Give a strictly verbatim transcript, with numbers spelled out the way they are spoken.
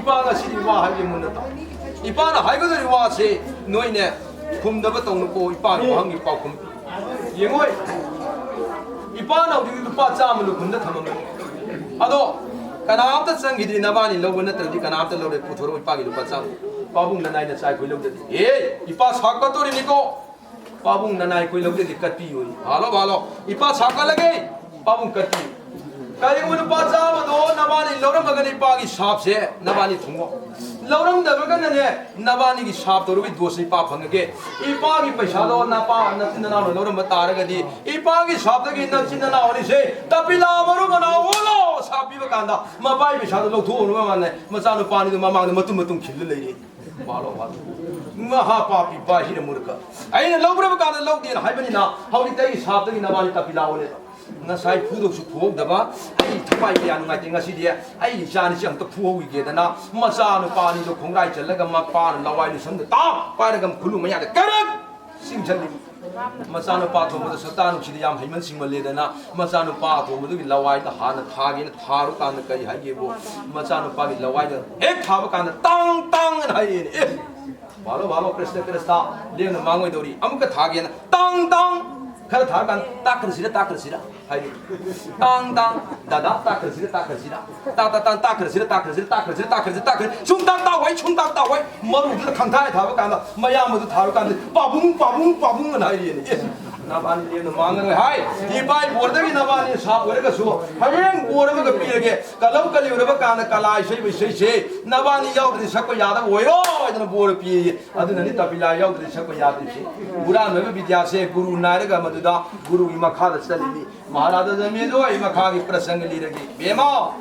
ꯏꯄꯥ ꯉꯁꯤꯗꯤ ꯋꯥ ꯍꯥꯏꯒꯦ ꯃꯨꯟꯅ ꯇꯥꯎ꯫ ꯏꯄꯥꯅ ꯍꯥꯏꯒꯗꯧꯔꯤꯕ ꯋꯥꯁꯦ ꯅꯣꯏꯅꯦ ꯈꯨꯝꯗꯕ ꯇꯧꯅꯨꯀꯣ, ꯏꯄꯥꯒꯤ ꯋꯥꯍꯪꯒꯤ ꯄꯥꯎꯈꯨꯝ꯫ ꯌꯦꯡꯉꯣꯏ, ꯏꯄꯥꯅ ꯍꯧꯖꯤꯛ ꯂꯨꯄꯥ ꯆꯥꯝꯃ ꯂꯨꯈꯨꯝꯗ ꯊꯝꯃꯝꯕꯅꯤ꯫ ꯑꯗꯣ ꯀꯅꯥꯝꯇ ꯆꯪꯈꯤꯗ꯭ꯔꯤ, ꯅꯕꯥꯅꯤ ꯂꯧꯕ ꯅꯠꯇ꯭ꯔꯗꯤ ꯀꯅꯥꯝꯇ ꯂꯧꯔꯦ꯫ ꯄꯨꯊꯣꯔꯛꯑꯣ ꯏꯄꯥꯒꯤ ꯂꯨꯄꯥ ꯆꯥꯝꯃ꯫ ꯄꯥꯕꯨꯡ ꯅꯅꯥꯏ ꯅꯆꯥꯏꯈꯣꯏ ꯂꯧꯗ꯭ꯔꯗꯤ꯫ ꯑꯦ, ꯏꯄꯥ ꯁꯥꯎꯔꯛꯀꯗꯧꯔꯤꯅꯤꯀꯣ꯫ ꯄꯥꯕꯨꯡ ꯅꯅꯥꯏ ꯀꯨꯏ ꯂꯧꯗꯦꯗꯤ ꯀꯠꯄꯤꯌꯨ꯫ Hello, hello. ꯏꯄꯥ ꯁꯥꯀꯠꯂꯒꯦ꯫ ꯄꯥꯕꯨꯡ ꯀꯠꯄꯤꯌꯨ꯫ ꯀꯔꯤꯒꯨꯝꯕ ꯂꯨꯄꯥ ꯆꯥꯝꯃꯗꯣ ꯅꯕꯥꯅꯤ ꯂꯧꯔꯝꯃꯒꯅꯤ, ꯏꯄꯥꯒꯤ ꯁꯥꯞꯁꯦ ꯅꯕꯥꯅꯤ ꯊꯨꯡꯉꯣ꯫ ꯂꯧꯔꯝꯗꯕꯒꯅꯅꯦ, ꯅꯕꯥꯅꯤꯒꯤ ꯁꯥꯞ ꯇꯧꯔꯨꯕꯒꯤ ꯗꯣꯁꯁꯦ ꯏꯄꯥ ꯐꯪꯉꯒꯦ꯫ ꯏꯄꯥꯒꯤ ꯄꯩꯁꯥꯗꯣ ꯅꯄꯥ ꯅꯆꯤꯟ ꯅꯅꯥꯎꯅ ꯂꯧꯔꯝꯕ ꯇꯥꯔꯒꯗꯤ, ꯏꯄꯥꯒꯤ ꯁꯥꯞꯇꯒꯤ ꯅꯆꯤꯟ ꯅꯅꯥꯎ ꯑꯅꯤꯁꯦ ꯇꯄꯤꯂꯥ ꯃꯔꯨ ꯃꯅꯥꯎ ꯑꯣꯜꯂꯣ꯫ ꯁꯥꯞ ꯄꯤꯕ ꯀꯥꯟꯗ ꯃꯄꯥꯏ ꯄꯩꯁꯥꯗꯣ ꯂꯧꯊꯣꯛꯎꯅꯕ ꯃꯥꯅꯦ, ꯃꯆꯥꯅꯨꯄꯥꯅꯤꯗꯣ ꯃꯃꯥꯡꯗ ꯃꯇꯨꯝ ꯃꯇꯨꯝ ꯈꯤꯜꯂ ꯂꯩꯔꯦ꯫ ꯃꯍꯥ ꯄꯥꯄꯤ ꯕꯥꯍꯤꯔ ꯃꯨꯔꯈ꯫ ꯑꯩꯅ ꯂꯧꯕ꯭ꯔꯕ ꯀꯥꯟꯗ ꯂꯧꯗꯦꯅ ꯍꯥꯏꯕꯅꯤꯅ, ꯍꯧꯖꯤꯛꯇꯤ ꯑꯩꯒꯤ ꯁꯥꯞꯇꯒꯤ ꯅꯕꯥꯅꯤ ꯇꯄꯤꯂꯥ ꯑꯣꯜꯂꯦꯕ꯫ ꯉꯁꯥꯏ ꯐꯨꯗꯧꯁꯨ ꯐꯨꯍꯧꯗꯕ, ꯑꯩ ꯊꯋꯥꯏ ꯀꯌꯥ ꯅꯨꯡꯉꯥꯏꯇꯦ꯫ ꯉꯁꯤꯗꯤ ꯑꯩꯒꯤ ꯏꯆꯥꯅꯤꯁꯤ ꯑꯝꯇ ꯐꯨꯍꯧꯈꯤꯒꯦꯗꯅ, ꯃꯆꯥꯅꯨꯄꯥ ꯑꯅꯤꯗꯣ ꯈꯣꯡꯒ꯭ꯔꯥꯏ ꯆꯜꯂꯒ ꯃꯄꯥꯅ ꯂꯋꯥꯏ ꯂꯨꯁꯝꯗ ꯇꯥꯞ ꯄꯥꯏꯔꯒ ꯈꯨꯂꯨ ꯃꯌꯥꯗ ꯀꯔꯛ ꯆꯤꯡꯁꯤꯜꯂꯤ꯫ ꯃꯆꯥꯅꯨꯄꯥ ꯑꯇꯣꯝꯕꯗ ꯁꯛꯇꯥ ꯅꯨꯡꯁꯤꯗ ꯌꯥꯝ ꯍꯩꯃꯟ ꯁꯤꯡꯃꯜꯂꯦꯗꯅ, ꯃꯆꯥꯅꯨꯄꯥ ꯑꯇꯣꯝꯕꯗꯨꯒꯤ ꯂꯋꯥꯏꯗ ꯍꯥꯟꯅ ꯊꯥꯒꯦꯅ ꯊꯥꯔꯨꯀꯥꯟꯗ ꯀꯔꯤ ꯍꯥꯏꯒꯦꯕꯨ, ꯃꯆꯥꯅꯨꯄꯥꯒꯤ ꯂꯋꯥꯏꯗ ꯍꯦꯛ ꯊꯥꯕ ꯀꯥꯟꯗ ꯇꯥꯡ ꯇꯥꯡ ꯑꯅ ꯍꯥꯏꯔꯛꯑꯦꯅꯦ꯫ ꯑꯦ, ꯚꯥꯂꯣ, ꯚꯥꯂꯣ, ꯀ꯭ꯔꯤꯁꯅ ꯀ꯭ꯔꯤꯁꯅ, ꯂꯦꯝꯅ ꯃꯥꯡꯉꯣꯏꯗꯧꯔꯤ꯫ ꯑꯃꯨꯛꯀ ꯊꯥꯒꯦꯅ ꯇꯥꯡ ꯇꯥꯡ ꯈꯔ ꯊꯥꯔꯀꯥꯟꯗ ꯇꯥꯛꯈ꯭ꯔꯁꯤꯔ, ꯇꯥꯛꯈ꯭ꯔꯁꯤꯔ ꯍꯥꯏꯔꯛꯑꯦ꯫ ꯇꯥꯡ ꯇꯥꯡ, ꯗꯥꯗꯥ, ꯇꯥꯛꯈ꯭ꯔꯁꯤꯔ, ꯇꯥꯛꯈ꯭ꯔꯁꯤꯔ꯫ ꯇꯥ ꯇꯥ ꯇꯥꯡ ꯇꯥꯛꯈ꯭ꯔꯁꯤꯔ, ꯇꯥꯛꯈ꯭ꯔꯁꯤꯔ, ꯇꯥꯛꯈ꯭ꯔꯁꯤꯔ, ꯇꯥꯛꯈ꯭ꯔꯁꯤꯔ, ꯇꯥꯛꯈ꯭ꯔꯁꯤꯔ꯫ ꯁꯨꯝ ꯇꯥꯛ ꯇꯥꯛꯑꯣꯏ, ꯁꯨꯝ ꯇꯥꯛ ꯇꯥꯛꯑꯣꯏ꯫ ꯃꯔꯨꯗꯨꯗ ꯈꯪꯊꯥꯏ ꯊꯥꯕ ꯀꯥꯟꯗ ꯃꯌꯥꯝꯕꯗꯨ ꯊꯥꯔꯨ ꯀꯥꯟꯗ ꯄꯥꯕꯨꯡ, ꯄꯥꯕꯨꯡ, ꯄꯥꯕꯨꯡ ꯑꯅ ꯍꯥꯏꯔꯤꯑꯅꯦ꯫ ꯑꯦ, ꯅꯕꯥꯅꯤ ꯂꯦꯝꯅ ꯃꯥꯡꯉꯔꯣꯏ ꯍꯥꯏ꯫ ꯏꯄꯥ ꯏꯕꯣꯔꯗꯒꯤ ꯅꯕꯥꯅꯤ ꯁꯥꯞ ꯑꯣꯏꯔꯒꯁꯨ ꯍꯌꯦꯡ ꯕꯣꯔ ꯑꯃꯒ ꯄꯤꯔꯒꯦ꯫ ꯀꯂꯧ ꯀꯂꯤꯎꯔꯕ ꯀꯥꯟꯗ ꯀꯂꯥ ꯏꯁꯩꯕ ꯏꯁꯩꯁꯦ ꯅꯕꯥꯅꯤ ꯌꯥꯎꯗ꯭ꯔꯗꯤ ꯁꯛꯄ ꯌꯥꯗꯕ ꯑꯣꯏꯔꯣꯏ ꯍꯥꯏꯗꯅ ꯕꯣꯔ ꯄꯤꯌꯦ꯫ ꯑꯗꯨꯅꯅꯤ ꯇꯄꯤꯂꯥ ꯌꯥꯎꯗ꯭ꯔꯗꯤ ꯁꯛꯄ ꯌꯥꯗ꯭ꯔꯤꯁꯦ꯫ ꯍꯨꯔꯥꯟꯕ ꯍꯥꯏꯕ ꯕꯤꯗ꯭ꯌꯥꯁꯦ ꯒꯨꯔꯨ ꯅꯥꯏꯔꯒ ꯃꯗꯨꯗ ꯒꯨꯔꯨꯒꯤ ꯃꯈꯥꯗ ꯆꯠꯂꯤꯅꯤ꯫ ꯃꯍꯥꯔꯥꯖꯥ ꯖꯃꯦꯖꯣꯏ ꯃꯈꯥꯒꯤ ꯄ꯭ꯔꯁꯪꯒ ꯂꯤꯔꯒꯦ꯫ ꯕꯦꯝꯃ,